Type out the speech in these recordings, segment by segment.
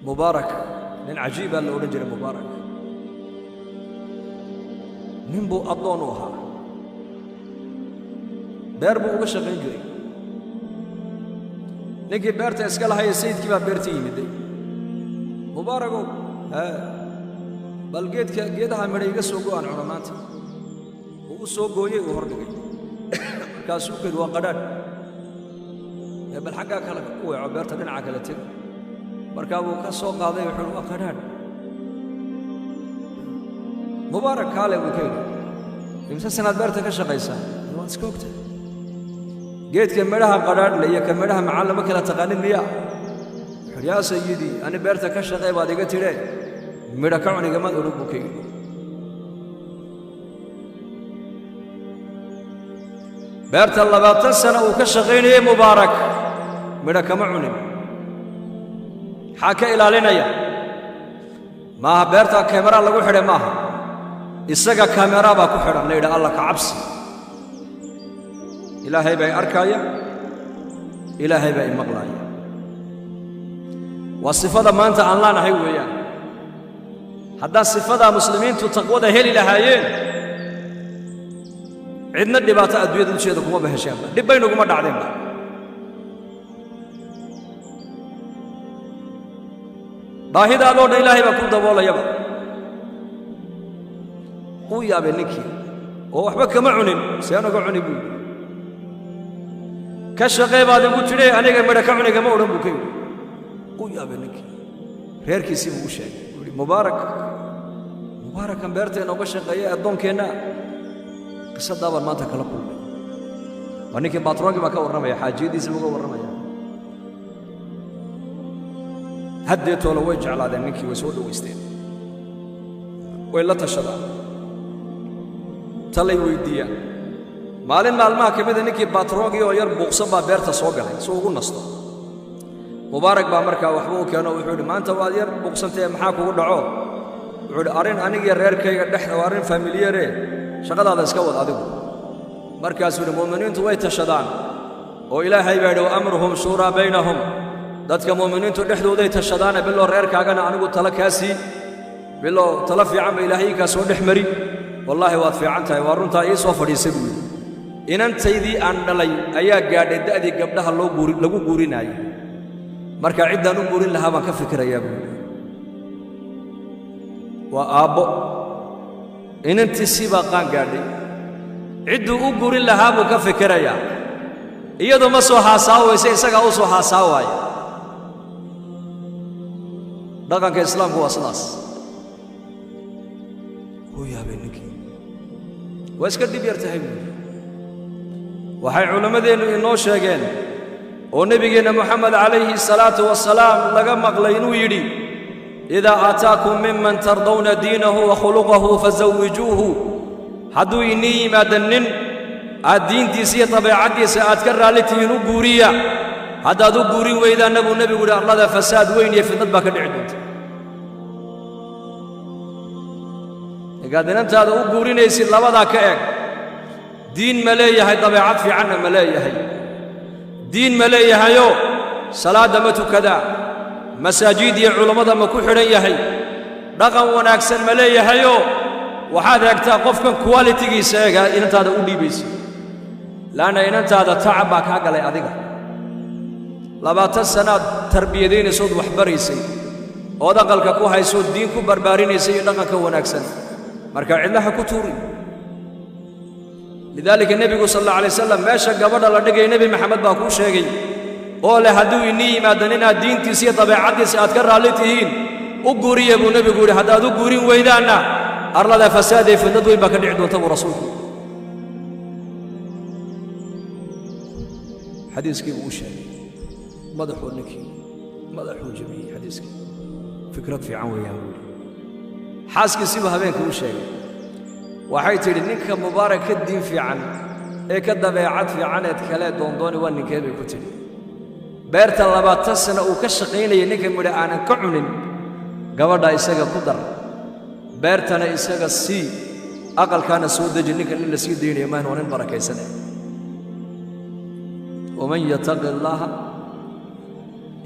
Mubaarak nin cajiibaa la odhan jiray. Mubaarak nin buu addoon u ahaa, beer buu uga shaqayn jiray. Ninkii beerta iska lahaya sayidkii baa beerta yimiday. Mubaaragow, hee, bal geedka geedaha midha iga soo go'aan cuno maanta. Uu u soo gooyey, uu hordhigay. Markaasuu ku yidhi, waa qadhaadh ee bal xaggaa kale u weeco, beerta dhinaca kale teg. Markaa buu ka soo qaaday, wuxuu yidhi, waa qadhaadh. Mubaarak, kaale, buu ka yidhi, imse sanaad beerta ka shaqaysaa? Waad iska ogtahay, geedka midhaha qadhaadhle iyo ka midhaha macaan lama kala taqaanin miyaa? Wuxuu yaa sayidii, ani beerta ka shaqee baad iga tidhee, midho ka cunigamaad odhan, buu ka yidhi. Beerta 20 sano uu ka shaqaynayey Mubaarak midho kama cunin. Maxaa ka ilaalinaya? Maaha beerta kamera lagu xidhay, maaha, isaga kamera baa ku xidhan la yidhaha Alla ka cabsi. Ilaahay baa i arkaaya, Ilaahay baa i maqlaaya. Waa sifada maanta aan laanahay weeyaan. Haddaa sifadaa muslimiintu taqwada heli lahaayeen, cidna dhibaato adduunyada dusheeda kuma bahesheenba, dhib baynuguma dhacdeenba. Baahidaadoo dhan Ilaahay baa ku daboolayaba. Uu yaabay ninkii oo waxba kama cunin. Seen uga cuni, buu yidhi, ka shaqee baad igu tidhi, aniga midha ka cunigama odhan, buu ka yidhi. Uu yaabay ninkii, reerkiisii buu u sheegay. Buu yidhi, Mubaarak, Mubaarakan beerteenna uga shaqeeya addoonkeenna, qisadaa baan maanta kala kulmay. Waa ninkii baatroonkii baa ka warramaya, xaajiyadiisii buu uga warramaya. Haddeetoole way jeclaadeen ninkii, way soo dhowaysteen, way la tashadaan, talay weyddiiyaan. Maalin maalmaha ka mida ninkii baatroongii oo yar buuqsan baa beerta soo galay si ugu nasto. Mubaarak baa markaa waxba u keeno. Wuxuu yidhi, maanta waad yar buuqsantae, maxaa kugu dhaco? Wuxuu yidhi, arrin anigiyo reerkayga dhexda, waa arrin familiyare, shaqadaada iska wad adigu. Markaasuu yidhi, mu'miniintu way tashadaan oo Ilaahay baa yidhi, wa amruhum shuuraa baynahum. Dadka mu'miniintu dhexdooday tashadaane, bilow reerkaagana anigu talo kaa sii, bilow talo fiican ba Ilaahay kaa soo dhex mari. Wallaahi waad fiican tahay, waa runtaa, ii soo fadhiisay, buu yidhi. Inantaydii aan dhalay ayaa gaadhay da'dii gabdhaha loo guuri lagu guurinaayay, marka ciddaan u guurin lahaa baan ka fikirayaa, buu yidhi. Waa aabbo, inantiisii baa qaan gaadhay, cidduu u guurin lahaa buu ka fikirayaa. Iyadu ma soo haasaawaysa, isagaa u soo haasaawaaya. Dhaqanka islaamku waa sidaas. Wuu yaabay ninkii. Waa iska dhib yar tahay, buu yidhi. Waxay culammadeennu inoo sheegeen oo nebigeenna Moxamed calayhi salaatu wasalaam laga maqlay inuu yidhi, idaa aataakum miman tardawna diinahu wa khuluqahu fasawijuuhu. Hadduu inii yimaado nin aad diintiisa iyo dabeecaddiisa aad ka raalli tihiin, u guuriya. Haddaad u guurin weydaanna, buu nebigu yidhi, arlada fasaad weyn iyo fidnad baa ka dhici doonta. Markaad inantaada u guurinaysid, labadaa ka eg: diin ma leeyahay, dabeecad fiicanna ma leeyahay? Diin ma leeyahayo salaadda ma tukadaa? Masaajid iyo culammada ma ku xidhan yahay? Dhaqan wanaagsan ma leeyahayo? Waxaad eegtaa qofkan qualitigiisa eega inantaada u dhiibaysa, laanna inantaada tacab baa kaa galay. Adiga 20 sannaad tarbiyadaynaysood wax baraysay ood aqalka ku haysood diin ku barbaarinaysay iyo dhaqanka wanaagsan, marka cidlaha ku tuurin. Lidaalika nebigu sal alla alay wasalam meesha gabadha la dhigaya Nebi Maxamed baa kuu sheegay oo leh, hadduu inii yimaado ninaad diintiisa iyo dabeecaddiisa aad ka raalli tihiin, u guuriya, buu nebigu yidhi. Haddaad u guurin weydaanna, arlada fasaad ee fidnad weyn baa ka dhici doonta, buu rasuulku xadiiskii buu u sheegay. Madaxuu ninkii madaxuu jebiyey xadiiskii. Fikrad fiican weeyaan, buu yidhi. Xaaskiisiibuu habeenkii u sheegay. Waxay tidhi, ninka Mubaarak ka diin fiican ee ka dabeecad fiicaneed kalee doondooni waa ninkee? Bay ku tidhi. Beerta 20 sano uu ka shaqaynayay ninka midha aanan ka cunin, gabadha isaga ku dar, beertana isaga sii, aqalkaana soo deji. Ninka nin la sii daynayo maahan, waa nin barakaysane. Waman yataqi allaaha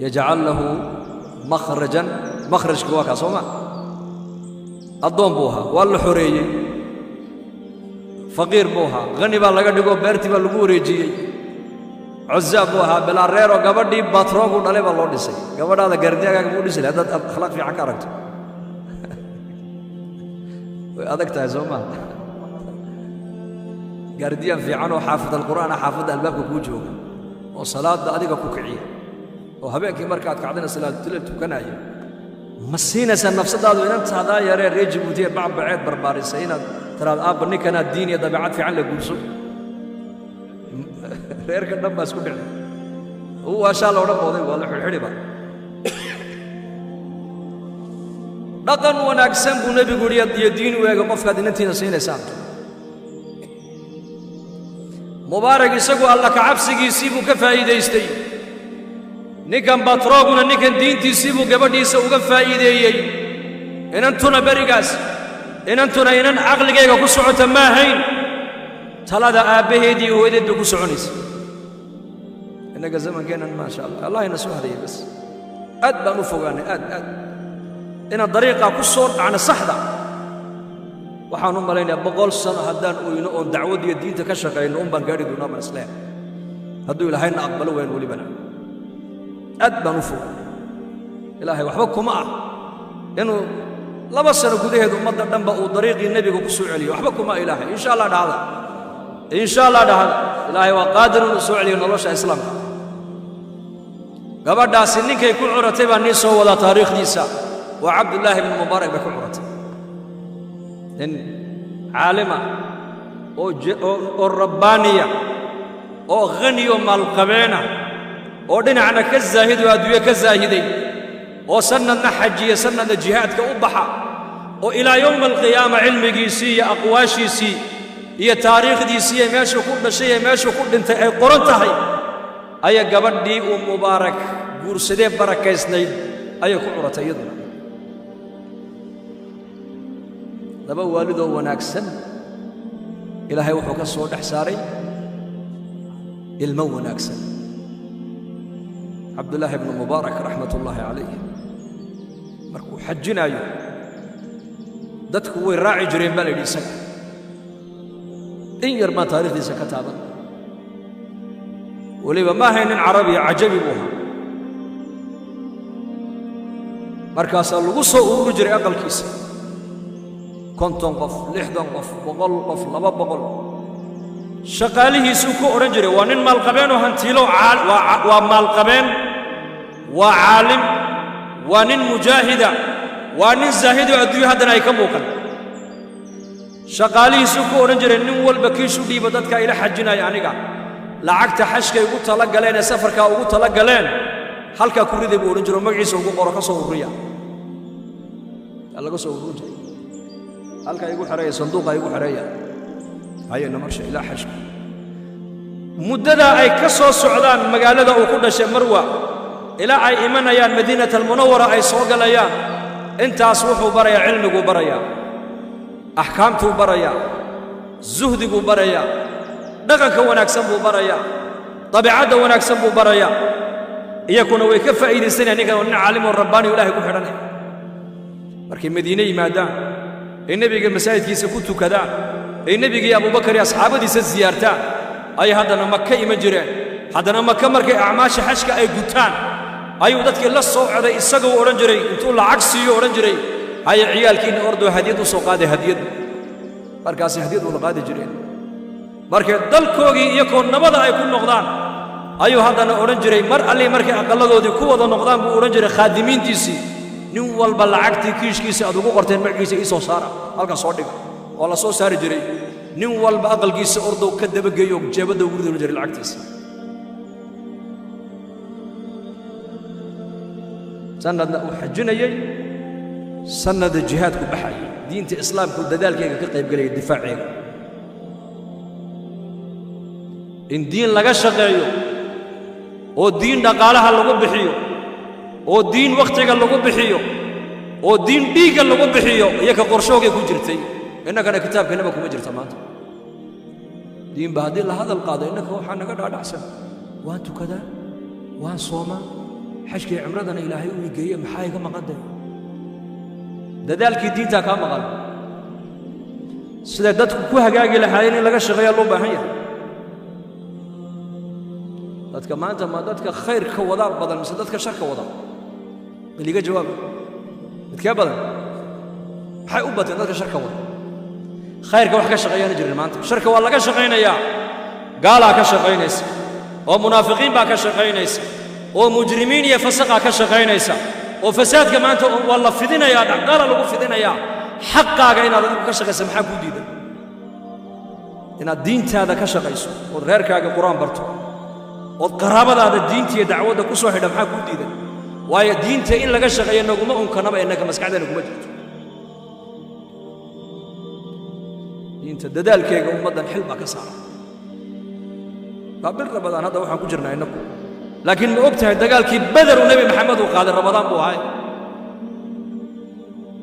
yajcal lahu Makhrajan, makhrajka waa kaa soo ma? Addoon buu ahaa, waa la xoreeyey. Faqiir buu ahaa, khani baa laga dhigoo beertii baa lagu wareejiyey. Cozaa buu ahaa, bilaa reeroo gabadhii batroonku dhalay baa loo dhisay. Gabadhaada gaardiyaagaaga buu dhisi lahay haddaad akhlaaq fiican ka aragto. Way adag tahay soo maa? Gaardiyaan fiican oo xaafid alqur'aana xaafadda albaabka kuu jooga oo salaadda adiga ku kiciya oo habeenkii markaad kacdana salaatuleel tukanaya, ma siinaysaa nafsadaadu inantaadaa yaree reer Jabuuti ee bacbaceed barbaarisay inaad tiraado aabba ninkanaad diin iyo dabeecad fiican la guurso? Reerka dhan baa isku dhici. Waashaa la odhan mooday, waa la xidhxidhiba. Dhaqan wanaagsan buu nebigu yidhi iyo diin u eega qofkaad inantiina siinaysaan. Mubaarak isagu alla ka cabsigiisii buu ka faa'iidaystay. Ninkan batrooguna ninkan diintiisii buu gabadhiisa uga faa'iideeyey. Inantuna berigaas, inantuna inan caqligayga ku socota ma ahayn, talada aabbaheedii hooyadeed bay ku soconaysa. Innaga zamankeennan, maasha Allah, allah ina soo hadayay, bas aad baan u fogaanay, aad aad inaan dariiqaa ku soo dhacno saxda. Waxaan u malaynayaa 100 sano haddaan oyno oon dacwad iyo diinta ka shaqayno un baan gaadhi doonaa baan isleeyahay, hadduu ilaahayna aqbalo wayan. Welibana aad baan u fogaanay. Ilaahay waxba kuma ah inuu 2 sano gudaheed ummadda dhanba uu dariiqii nebiga ku soo celiyo. Waxba kuma Ilaahay, insha Allah dhahda, insha Allah dhahda. Ilaahay waa qaadir inuu soo celiyo nolosha islaamka. Gabadhaasi ninkay ku curatay baa nii soo wadaa taariikhdiisa. Waa Cabdullaahi ibnu Mubaarak bay ku curatay, nin caalima oo rabbaaniya oo khaniyo maalqabeena oo dhinacna ka zaahid oo adduunye ka zaahiday oo sannadna xajiya, sannadna jihaadka u baxa, oo ilaa yowma alqiyaama cilmigiisii iyo aqwaashiisii iyo taariikhdiisii iyo meeshuu ku dhashay iyo meeshuu ku dhintay ay qoran tahay, ayaa gabadhii uu Mubaarak guursadee barakaysnayd ayay ku curatay iyaduna. Laba waalidoo wanaagsan Ilaahay wuxuu ka soo dhex saaray ilmo wanaagsan. Cabdullaahi ibnu Mubaarak raxmatullaahi calayh markuu xajinaayo dadku way raaci jireen baa la yidhi. Isaga in yar baan taarikhdiisa ka taaban. Weliba ma ahayn nin carabiya, cajabi buu ahaa. Markaasaa lagu soo ururi jiray aqalkiisa 50 qof, 60 qof, 100 qof, 200. Shaqaalihiisuu ku odhan jiray, waa nin maalqabeenoo hantiilo, waa maalqabeen, waa caalim, waa nin mujaahida, waa nin zaahidoo adduunyo haddana ay ka muuqan. Shaqaalihiisuu ku odhan jiray, nin walba kiisu dhiiba dadkaa ila xajinaya, aniga lacagta xajkay ugu tala galeen ee safarkaa ugu tala galeen halkaa ku riday buu odhan jiro, magaciisa ugu qoro, ka soo ururiya. Laga soo ururin jiray, halkaa igu xereeya, sanduuqa igu xereeya, hayana marsha ilaa xajka. Muddadaa ay ka soo socdaan magaalada uu ku dhashay Marwa ilaa ay imanayaan Madiinat almunawara ay soo galayaan, intaas wuxuu barayaa cilmiguu barayaa, axkaamtuu barayaa, zuhdiguu barayaa, dhaqanka wanaagsan buu barayaa, dabiicadda wanaagsan buu barayaa. Iyakuna way ka faa'iidaysanayaan, ninkan waa nin caalim oo rabbaani oo Ilahay ku xidhanaya. Markay Madiine yimaadaan ay nebiga masaajidkiisa ku tukadaan, ay nebigii Abubakar iyo asxaabadiisa siyaartaan, ayay haddana Maka iman jireen. Haddana Maka markay acmaasha xajka ay gutaan ayuu dadkii la soo coday isaguu odhan jiray, intuu lacag siiyo odhan jiray, haya ciyaalkiinna ordoo hadiyad u soo qaaday hadiyad. Markaasay hadiyad ula qaadi jireen. Markay dalkoogii iyakoo nabada ay ku noqdaan ayuu haddana odhan jiray, mar allii markay aqalladoodii ku wada noqdaan buu odhan jiray khaadimiintiisii, nin walba lacagtii kiishkiisa aad ugu qorteen magaciisa ii soo saara, halkan soo dhiga. Waa la soo saari jiray. Nin walba aqalkiisa ordow ka dabageeyo, jeebadda ugu ridi jiray lacagtiisa. Sanadna uu xajinayey, sanada jihaadku baxayay, diinta islaamku dadaalkayga ka qaybgelayay, difaaceega. In diin laga shaqeeyo oo diin dhaqaalaha lagu bixiyo oo diin wakhtiga lagu bixiyo oo diin dhiigga lagu bixiyo iyo ka qorshoogay ku jirtay. Innagana kitaabkeennaba kuma jirta maanta. Diinba haddii la hadal qaado innaka waxaa naga dhaadhacsan waan tukadaa, waan soomaa, Xajkii cumradana Ilaahay uu geeyey, maxaa iga maqan dee? Dadaalkii diintaa kaa maqan. Sida dadku ku hagaagi lahaayeen in laga shaqeeyaa loo baahan yahay. Dadka maanta ma dadka khayrka wadaa badan mise dadka sharka wadaa? Bal iga jawaab, midkee badan? Maxay u bateen dadka sharka wada? Khayrka wax ka shaqeeyaana jirin maanta. Sharka waa laga shaqaynayaa, gaalaa ka shaqaynaysa, oo munaafiqiin baa ka shaqaynaysa, oo mujrimiin iyo fasaqaa ka shaqaynaysa, oo fasaadka maanta waa la fidinayaa, dhaqaala lagu fidinayaa. Xaqaaga inaad adigu ka shaqaysa maxaa kuu diiday? Inaad diintaada ka shaqayso, ood reerkaaga Qur-aan barto, ood qaraabadaada diinta iyo dacwadda ku soo xidha, maxaa kuu diiday? Waayo diinta in laga shaqeeyo naguma unkanaba, innaka maskaxdeena kuma jirto. Diinta dadaalkeega ummaddan xil baa ka saaran. Waa bil Rabadaan hadda waxaan ku jirnaa innaku, laakiin ma og tahay dagaalkii Beder uu Nebi Maxamed uu qaaday Rabadaan buu ahay?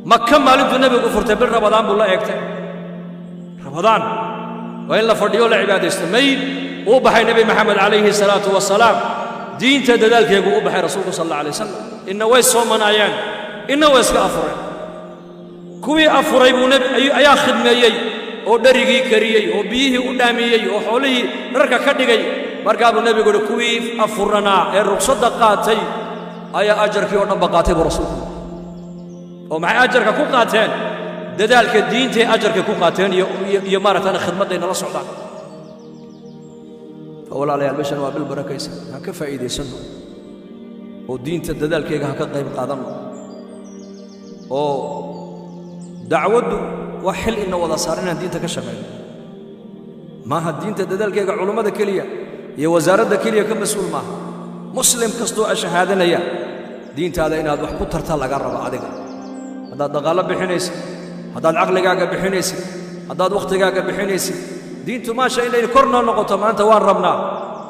Maka maalintuu nebigu furtay bil Rabadaan buu la eegtay. Rabadaan waa in la fadhiyo, la cibaadaysto. May, uu baxay Nebi Maxamed calayhi salaatu wasalaam, diinta dadaalkeegu u baxay rasuulku sal alla alay wasalam. Inna way soomanaayeen, inna way iska afureen. Kuwii afuray buu nebi ayaa khidmeeyey oo dharigii kariyey oo biyihii u dhaamiyey oo xoolihii rarka ka dhigay. Markaa buu nebigu uhi, kuwii afuranaa ee rugsadda qaatay ayaa ajarkii oo dhanba qaatay buu rasuulku. Oo maxay ajarka ku qaateen? Dadaalka diintay ajarkay ku qaateen iyo maaragtaan khidmadday nala socdaan. Fa walaalayaal, bishan waa bil barakaysan, ha ka faa'iidaysanno oo diinta dadaalkeega ha ka qayb qaadanno. Oo dacwaddu waa xil ina wada saaran inaan diinta ka shaqayno. Maaha diinta dadaalkeega culummada keliya iyo wasaaradda keliya ka mas-uul maaha. Muslim kastoo ashahaadanaya, diintaada inaad wax ku tarta laga rabo adiga. Haddaad dhaqaalo bixinaysid, haddaad caqligaaga bixinaysid, haddaad wakhtigaaga bixinaysid, diintu maasha inay kor noo noqoto maanta waan rabnaa,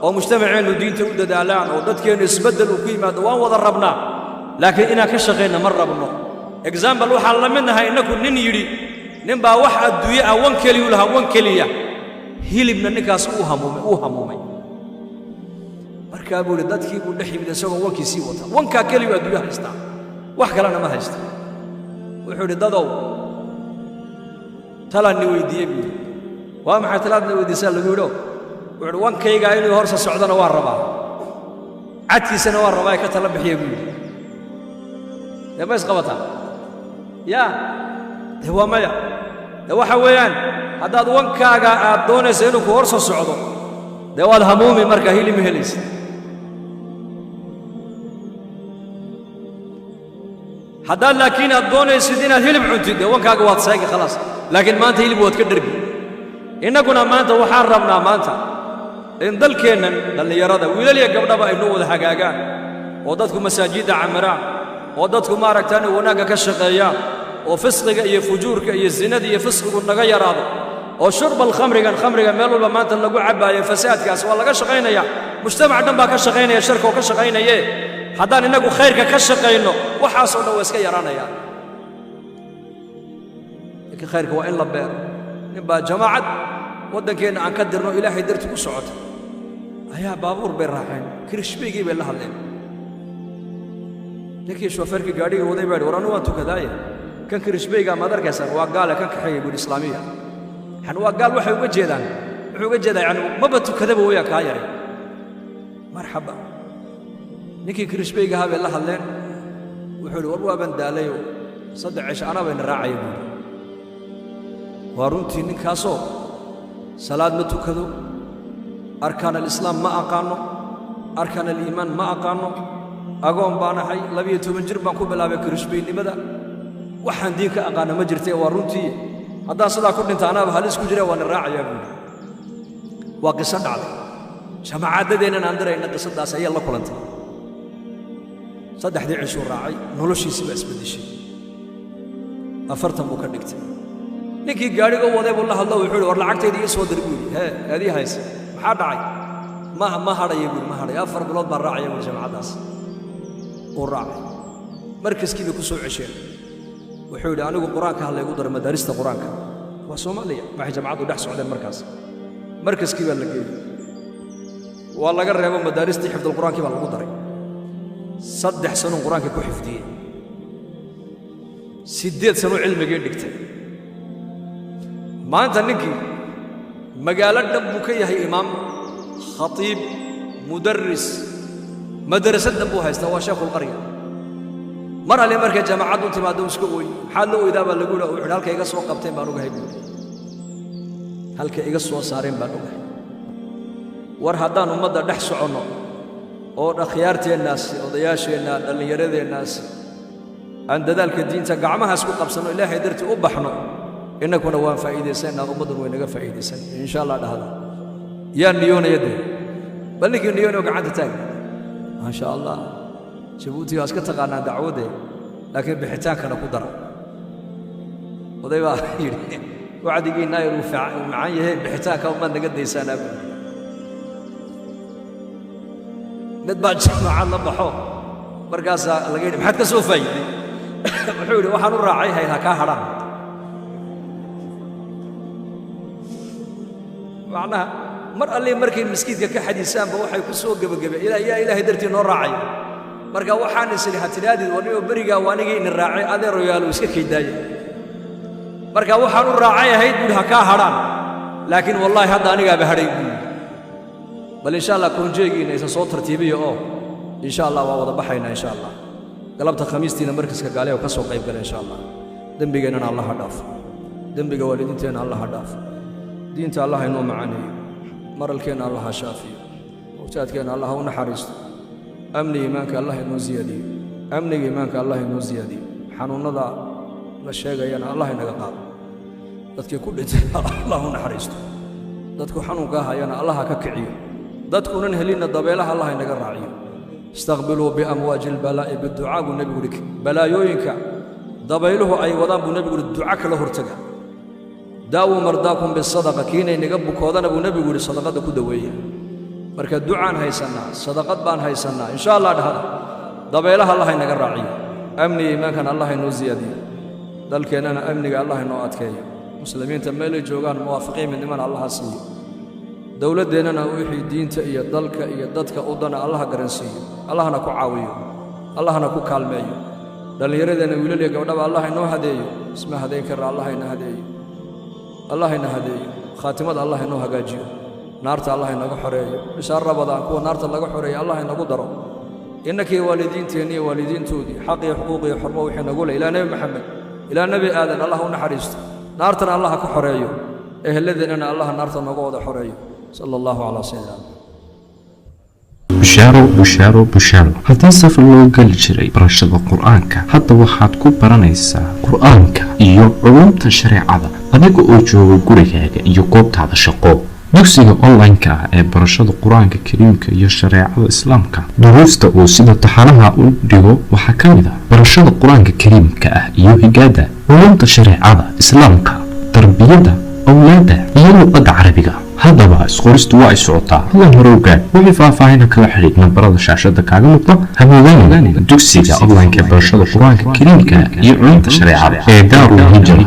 oo mujtamaceennu diinta u dadaalaan, oo dadkeennu isbeddel uu ku yimaado waan wada rabnaa, laakiin inaan ka shaqayna ma rabno. Example, waxaan la mid nahay innaku nin yidhi, nin baa wax adduunye ah wan keliyuu lahaa, wan keliya, hilibna ninkaas uu hamuumay, uu hamuumay. Markaa buu yidhi, dadkii buu dhex yimid isagoo wankii sii wata, wankaa keliyuu adduunye haystaa, wax kalena ma haysta. Wuxuu yidhi, dadow, talaan ni weydiiyey buu yidhi. Waa maxay talaadna weydiisaa, lagu yidho? Wuxuu yidhi, wankaygaa inuu horsa socdona waan rabaa, cadkiisana waan rabaa, ee ka tala bixiya buu yidhi. Dee ma isqabataa? Yaa, dee waa maya. Dee waxa weeyaan, haddaad wankaaga aad doonayso inuu ku hor soo socdo, dee waad hamuumi, markaa hilib ma helaysid. Haddaad laakiin aad doonaysid inaad hilib cuntid, dee wankaaga waad seegi, khalaas, laakiin maanta hilib waad ka dhergi. Innaguna maanta waxaan rabnaa maanta in dalkeennan dhallinyarada wiilal iyo gabdhaba ay noo wada hagaagaan, oo dadku masaajidda camiraan, oo dadku maaragtaan wanaagga ka shaqeeyaan, oo fisqiga iyo fujuurka iyo zinada iyo fisqigu naga yaraado, oo shurbal khamrigan, khamriga meel walba maanta lagu cabbaayo, fasaadkaas waa laga shaqaynaya. Mujtamac dhan baa ka shaqaynaya sharka oo ka shaqaynaye. Haddaan innagu khayrka ka shaqayno, waxaasoo dhan waa iska yaraanayaan. Laakiin khayrka waa in la beero. Nin baa jamaacad waddankeenna aan ka dirno Ilaahay darti u socota ayaa baabuur bay raaceen, kirishbaygii bay la hadleen. Ninkii shoofeerkii gaadhigii waday baa yidhi, war anu waan tukadaaye, kan kirishbaygaa maad arkaysaan waa gaale, kan kaxeeya buu yidhi. Islaamiya yani waa gaal, waxay uga jeedaan, wuxuu uga jeedaa yani maba tukadaba weeyaan kaa yaray. Marxaba, ninkii kirishbayga ahaa bay la hadleen. Wuxuu yidhi, war waaban daalayo, 3 cisho anaa bayna raacaya buu yidhi. Waa runtii ninkaasoo salaad ma tukado, arkaan alislaam ma aqaanno, arkaan aliimaan ma aqaanno, agoon baan ahay, 12 jir baan ku bilaabay kirishbaynimada, waxaan diin ka aqaana ma jirtee. Waa runtii, haddaan sidaa ku dhinta anaaba halis ku jira, waana raacayaa buu yidhi. Waa qiso dhacday jamaacadadeennan aan dirayna, qisadaas ayaa la kulantay. 3dii cishuu raacay, noloshiisii baa isbeddeshay, 40 buu ka dhigtay. Ninkii gaadhiga u waday buu la hadlo, wuxuu yidhi, war lacagtayda ii soo dir buu yidhi. Hee, aadii haysa, maxaa dhacay? Ma hadhaya buu yidhi, ma hadhaya, 4 bilood baan raacaya buu yidhi. Jamacaddaas uu raacay, markaskii bay ku soo cesheen. Wuxuu yidhi, anigu Qur-aanka ha laygu daro madaarista Qur-aanka. Waa Soomaaliya, waxay jamacaddu dhex socdeen markaas. Markaskii baa la geeyey, waa laga reebo, madaaristii xifdulqur'aankii baa lagu daray. 3 sanuu Qur-aanka ku xifdiyey, 8 sanuu cilmigii dhigtay. Maanta ninkii magaalo dhan buu ka yahay imaam, khatiib, mudarris, madrasad dhan buu haystaa, waa sheekhulqarya. Mar alle markay jaamacaddu u timaaddo iska ooy. Maxaad la oydaa baa lagu yidhi. Wuxu halka iga soo qabteen baan ogahay buuri, halka iga soo saareen baan ogahay. War haddaan ummadda dhex soconno oo akhyaarteennaasi, odayaasheenna, dhallinyaradeennaasi aan dadaalka diinta gacmahaas ku qabsanno, Ilaahay dartii u baxno, innakuna waan faa'iidaysanaa, ummadduna way naga faa'iidaysan, insha Allah. Dhahda yaa niyoonaya dee? Bal ninkii niyoonayo gacanta taag. Maasha Allah, Jabuuti waa iska taqaanaa dacwadde, laakiin bixitaankana ku dara. Oday baa yidhi, wacdigiinna yar uu macaan yahay, bixitaanka umaad naga daysaanaa buuri. Mid baa jaamacad la baxo, markaasaa laga yidhi, maxaad ka soo faa'iiday? Wuxuu yidhi, waxaan u raacay hayd ha kaa hadhaan. Macnaha mar alli markay maskiidka ka xadiisaanba waxay ku soo gebagabeen, ilaa yaa Ilaahay dartii noo raacay. Marka waxaan is idhi, ha tidhaahdid warnimo berigaa waa anigii inin raacay, adeeroyaalo iska kaydaaya. Marka waxaan u raacay ahayd buuhi ha kaa hadhaan, laakiin wallaahi hadda anigaaba hadhay buuhi. Bal insha Allah koonjeegiinna isa soo tartiibiya oo insha Allah waa wada baxaynaa insha Allah. Galabta Khamiistiina markaska gaaleyo ka soo qayb gala insha Allah. Dembigeennana Allah ha dhaafo, dembiga waalidiinteenna Allah ha dhaafo, diinta Allah inoo macaneeyo, maralkeenna Allah ha shaafiyo, mawtaadkeenna Allah ha u naxariisto, amniga iimaanka Allah inoo ziyaadiyo, amniga iimaanka Allah inoo ziyaadiyo, xanuunnada la sheegayana Allah inaga qaado, dadkii ku dhintay Allah u naxariisto, dadku xanuunkaa hayana Allah ha ka kiciyo, dadkuunan helinna dabeelaha Allah inaga raaciyo. Istaqbiluu biamwaaji albalaa'i biducaa buu nebigu yidhi. Balaayooyinka dabayluhu ay wadaan buu nebigu yidhi duca kala hortaga. Daawuu mardaakum bisadaqa, kiinay naga bukoodana buu nebigu yidhi sadaqadda ku daweeya. Marka ducaan haysannaa, sadaqad baan haysannaa, insha Allah dhahada. Dabeelaha Allah inaga raaciyo, amniga iimaankana Allah inoo ziyaadiyo, dalkeennana amniga Allah inoo adkeeyo, muslimiinta meelay joogaan muwaafaqiin midnimana Allah siiyo, dowladdeennana wixii diinta iyo dalka iyo dadka u dana Allaha garansiiyo, Allahna ku caawiyo, Allahna ku kaalmeeyo. Dhallinyaradeenna wiilal iyo gabdhaba Allah inoo hadeeyo, isma hadeyn karra, Allah ina hadeeyo, Allah ina hadeeyo, khaatimada Allah inoo hagaajiyo, naarta Allah inaga xoreeyo, bishaar Rabadaan kuwa naarta laga xoreeyo Allah inagu daro. Innakii waalidiinteenni iyo waalidiintoodii xaq iyo xuquuq iyo xurmo wixii nagu leh ilaa Nebi Maxamed, ilaa Nebi Aadan Allah u naxariisto, naartana Allah ka xoreeyo, ehelladeennana Allah naarta nooga wada xoreeyo. Sala allahu calaa sayidina. Bushaaro, bushaaro, bushaaro! Haddii safar loo geli jiray barashada Qur-aanka, hadda waxaad ku baranaysaa Qur-aanka iyo culumta shareecada adiga oo jooga gurigaaga iyo goobtaada shaqo. Dugsiga online-ka ah ee barashada Qur-aanka Kariimka iyo shareecada Islaamka, duruusta uu sida taxanaha u dhigo waxaa ka mid ah barashada Qur-aanka Kariimka ah iyo higaada, culumta shareecada Islaamka, tarbiyada awlaadda iyo luqadda Carabiga. Haddaba isqoristu waa ay socotaa, hadan hore ogaad. Wixii faahfaahina kala xidhiidh nambarada shaashada kaaga muuqda. Hamoodaan dugsiga online-ka ee barashada Qur-aanka Kariimka iyo culumta shareecada ee Daarul Hijra.